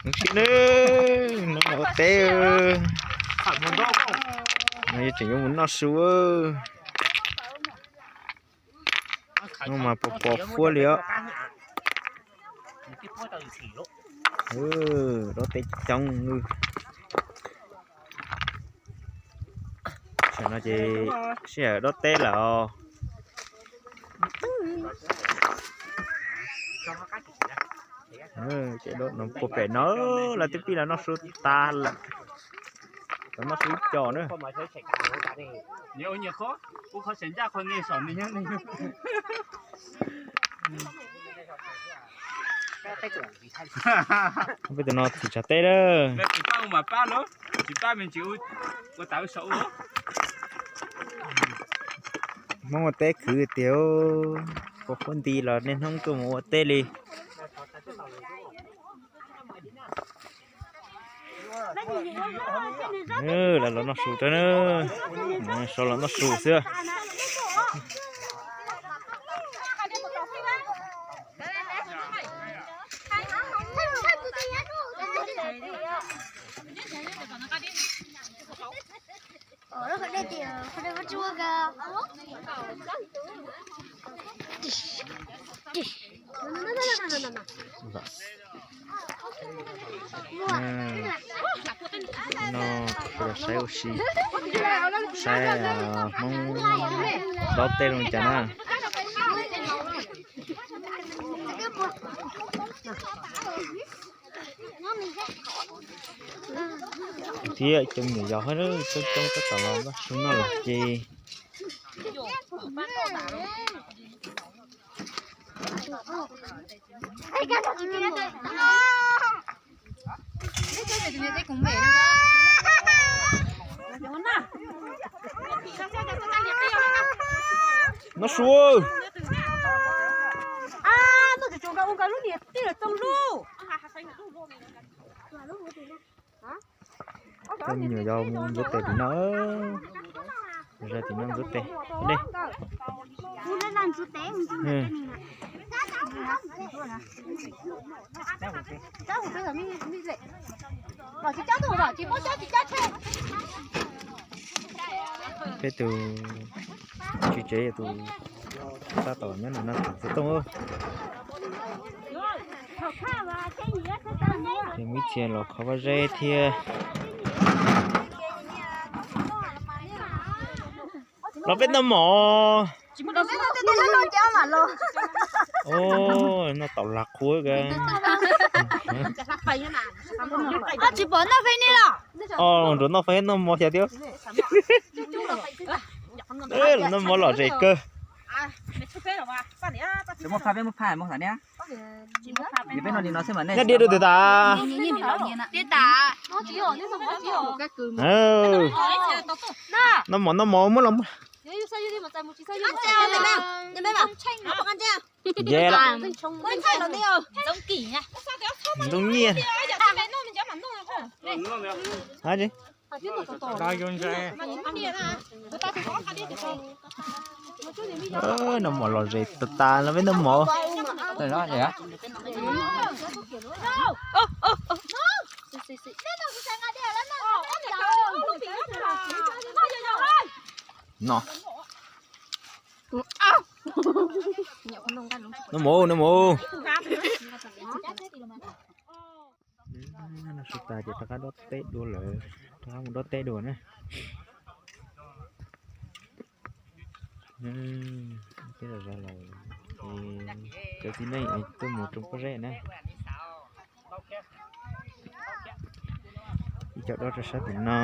Hnub sib neb, hnub no ua teb, no yuav tseem yuav mus noj su. Hnub mas pos pos fuab li os. Dob teb coob. Tam no ces sij hawm dob teb lawm os. Ces puag pem no lawv twb pib los noj su tas lawm. Los noj su ib co na. Peb tus no txiv tsav teb na. Hmoob ua teb khwv tiag, pos fuab nti los niaj hnub tuaj mus ua teb li. Lawv los noj su rau na, sau los noj su xwb. No, saib ua si, saib Hmoob dob teb zoo cas na. Thiab cov me nyuam yaus coob coob tab tom los noj su noj los ces. Noj su. Cov me nyuam yaus mus ntxuav tes tim no, zais tim no ntxuav tes. Peb tus tswv tsev yog tus tab tom nyob nram no txhoov xov tooj. Ces muaj ib txhia los kho pob zeb thiab. Los peb noj mov. Noj taum lag qhuav. Tsis pom noj feb ne los? Nrog noj feb noj mov xyaw thiab. Los noj mov lom zem kawg. Nyob diav rau twg tas? Noj mov noj mov muab los muab. Nce lawm. Ntxoov Nyiaj. Noj mov lom zem tas tas los peb noj mov. No. Noj mov, noj mov. Noj su tas ces rov qab dob teb dua lawm, rov qab mus dob teb dua na. Teb los zog lawm, cov txiv neej tuaj mus tsoo pob zeb na. Ib co dob rau sab tim no,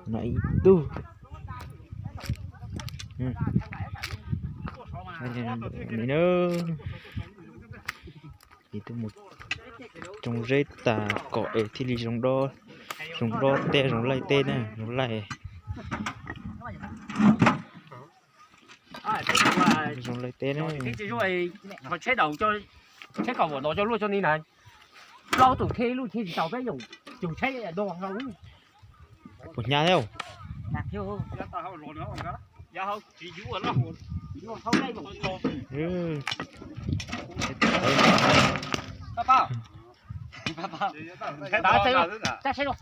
no ib tug. Ni na, es tuaj mus tsoo zeb tas kom es thiaj li zoo dob, zoo dob teb, zoo laij teb na, zoo laij. Zoo laij teb na. Tsheb kaum vam no coj luaj coj ni na. Plaub tus thiab ib lub thiaj tsis tau peb yoom tus tsheb do. Puas hnyav thiab? Ntav txaij, txaij saib zoo.